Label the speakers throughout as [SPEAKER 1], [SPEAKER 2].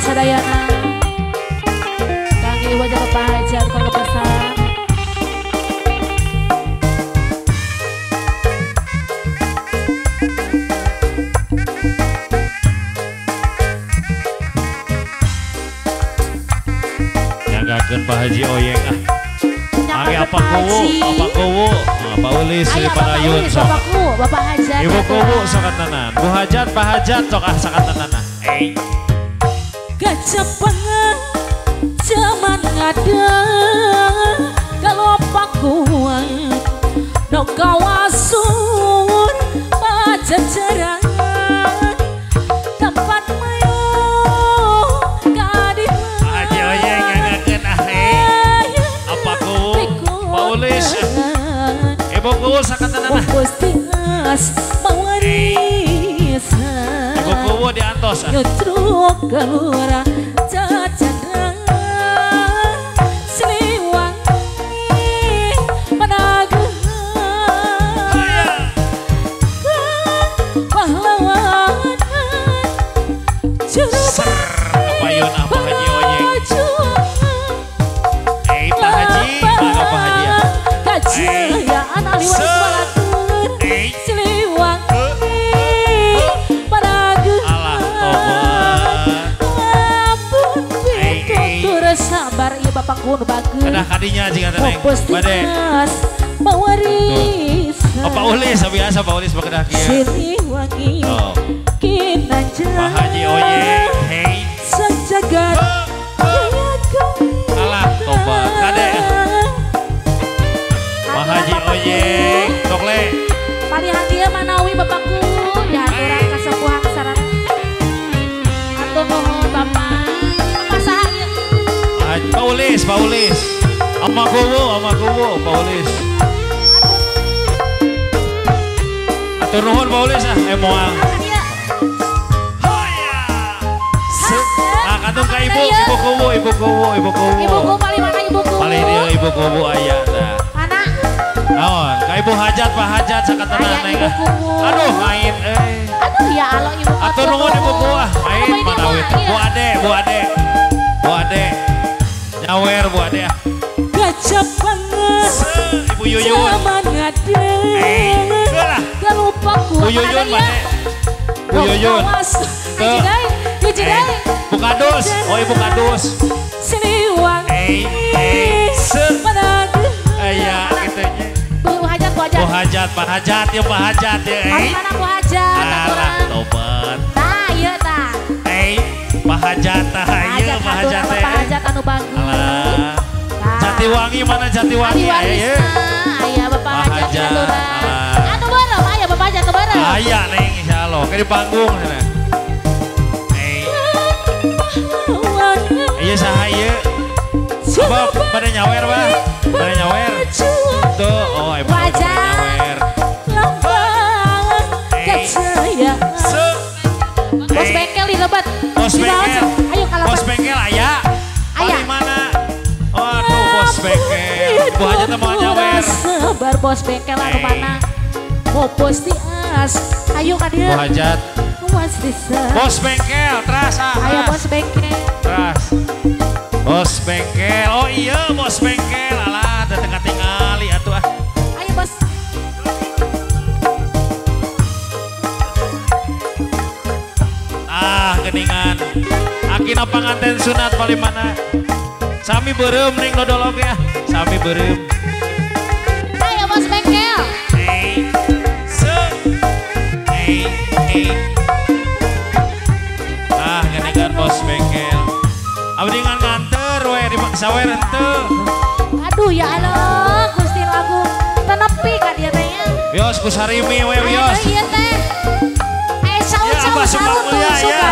[SPEAKER 1] ahli sadayana. Kang Iwa jeung Pak Hajat kalepasan.
[SPEAKER 2] Nyanggakeun Pak Haji Oyeng ah. Angge apa kuwu, Pak Ulis di Parayun sok.
[SPEAKER 1] Bapak Hajat.
[SPEAKER 2] Ibu kuwu sakantenan. Bu Hajat, Pak Hajat sok ah sakantenan. Eh.
[SPEAKER 1] Gacepengan zaman ngada kalau pakuan no kawasur pajajaran tempat mayu keadilan.
[SPEAKER 2] Haji Oyeng nyanggakeun ah. Apa kuwu? Pak Ulis. Ibu kuwu sakantenan ah. Ibu kuwu diantos ah.
[SPEAKER 1] Nyutruk kelurah cacadan Siliwangi penaguhan pahlawanan
[SPEAKER 2] Ser kapayun ah Pak Haji Oyeng. Pak Haji, mangga Pak Haji ya.
[SPEAKER 1] Kajayaan ahli waris balatur Siliwangi penaguhan.
[SPEAKER 2] Alah tobat.
[SPEAKER 1] Ampun pitutur sabar ieu bapak kudu bagus.
[SPEAKER 2] Kedah kadinya jika teh Neng. Bade.
[SPEAKER 1] Mawarisan.
[SPEAKER 2] Oh Pak Ulis biasa Pak Ulis bakedah kieu.
[SPEAKER 1] Siliwangi kinanja.
[SPEAKER 2] Pak Haji Oyeng, hei.
[SPEAKER 1] Sajagat
[SPEAKER 2] Alah tobat. Kade. Pak Haji Oyeng, sok le.
[SPEAKER 1] Palihan dia manawi bapakku diaturan kasepuhan sareng. Atur nuhun Bapak. Bapak saha ieu?
[SPEAKER 2] Pak Ulis, Pak Ulis. Ama kuwu, Pak Ulis. Atur nuhun Pak Ulis ah, moal. Ah, kantun ka ibu, ibu kuwu, ibu kuwu, ibu kuwu.
[SPEAKER 1] Ibu kuwu paling mana ibu kuwu?
[SPEAKER 2] Paling dieu ibu kuwu aya tah.
[SPEAKER 1] Mana?
[SPEAKER 2] Naon? Ka ibu Hajat, Pak Hajat sakantenan
[SPEAKER 1] neng.
[SPEAKER 2] Aduh, main euy.
[SPEAKER 1] Aduh ya Allah ibu.
[SPEAKER 2] Atur nuhun ibu kuwu ah, main manawit. Bu Ade, Bu Ade. Bu Ade. Nyawer Bu Ade ah.
[SPEAKER 1] Gajah banget.
[SPEAKER 2] Ibu Yuyun. Bu Yuyun mana? Bu Yuyun. Bu Kadus. Oh Ibu Kadus.
[SPEAKER 1] Siliwangi.
[SPEAKER 2] Aya kitu nya.
[SPEAKER 1] Bu Hajat, Bu Hajat.
[SPEAKER 2] Bu Hajat, Pak Hajat ya Pak Hajat ya.
[SPEAKER 1] Mana Bu Hajat?
[SPEAKER 2] Alah tobat.
[SPEAKER 1] Tah ieu tah.
[SPEAKER 2] Pak Hajat tah ieu Pak Hajat teh.
[SPEAKER 1] Pak Hajat anu bagus.
[SPEAKER 2] Alah. Jatiwangi mana Jatiwangi?
[SPEAKER 1] Aya Bapak Hajat. Anu bareng aya Bapak Hajat anu bareng.
[SPEAKER 2] Aya neng insyaallah ke di panggung sana. Iya saha ieu? Apa pada nyawer bah? Pada nyawer. Tuh, oh ibu pada nyawer.
[SPEAKER 1] Bos bengkel di lebat.
[SPEAKER 2] Bos bengkel.
[SPEAKER 1] Ayo kalau
[SPEAKER 2] bos bengkel aya. Paling mana? Waduh bos bengkel. Bu Hajat mau nyawer.
[SPEAKER 1] Sabar bos bengkel anu mana? Mau bos di as. Ayo ka dieu.
[SPEAKER 2] Bu Hajat. Bos bengkel, teras ah.
[SPEAKER 1] Ayo bos bengkel.
[SPEAKER 2] Teras. Bos bengkel. Oh iya bos bengkel. Alah, teu katingali atuh ah.
[SPEAKER 1] Ayo bos.
[SPEAKER 2] Ah, geningan. Akina panganten sunat paling mana? Sami beureum ning dodol oge ah. Sami beureum.
[SPEAKER 1] Ayo bos bengkel.
[SPEAKER 2] Ah, geningan bos bengkel. Abdi ngan nganter we di sawer henteu.
[SPEAKER 1] Aduh ya Allah, Gusti Agung. Tenepi ka dieu teh nya.
[SPEAKER 2] Wios ku sarimi we wios.
[SPEAKER 1] Ieu teh. Saut saut tuh ya.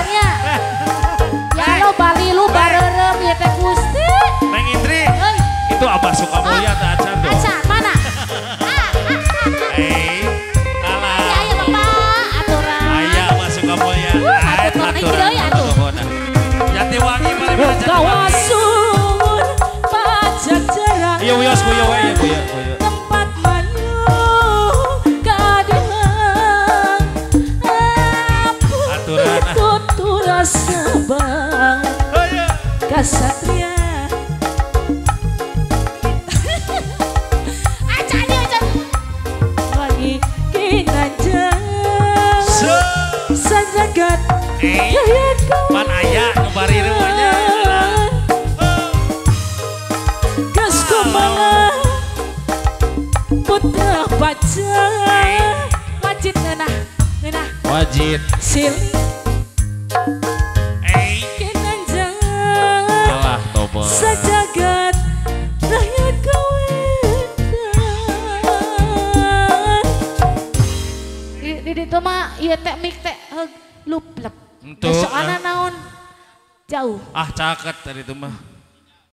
[SPEAKER 1] Ya Allah Bali lu bareureum ieu teh Gusti.
[SPEAKER 2] Neng Indri. Itu Abah Sukamulya teh acan tuh.
[SPEAKER 1] Acan mana?
[SPEAKER 2] Alah.
[SPEAKER 1] Aya Bapak aturan.
[SPEAKER 2] Aya Abah Sukamulya. Aturan atuh. Jatiwangi mari mana Jatiwangi.
[SPEAKER 1] Kawasun pajajaran.
[SPEAKER 2] Iya wios ku ieu we ieu ku ieu.
[SPEAKER 1] Tempat manyu keadilan.
[SPEAKER 2] Aturan.
[SPEAKER 1] Tutur sabar. Satria. Acan dia acan. Lagi kinanjang sajagat
[SPEAKER 2] pan aya nu bari rumahnya.
[SPEAKER 1] Gas kumaha putra baca wajib ngeunah ngeunah
[SPEAKER 2] wajib
[SPEAKER 1] silih kinanjang
[SPEAKER 2] alah toba
[SPEAKER 1] sajagat rakyat kawetan. Di ditu mah ieu teh mik teh luplek. Soalna naon jauh.
[SPEAKER 2] Ah caket tadi itu mah.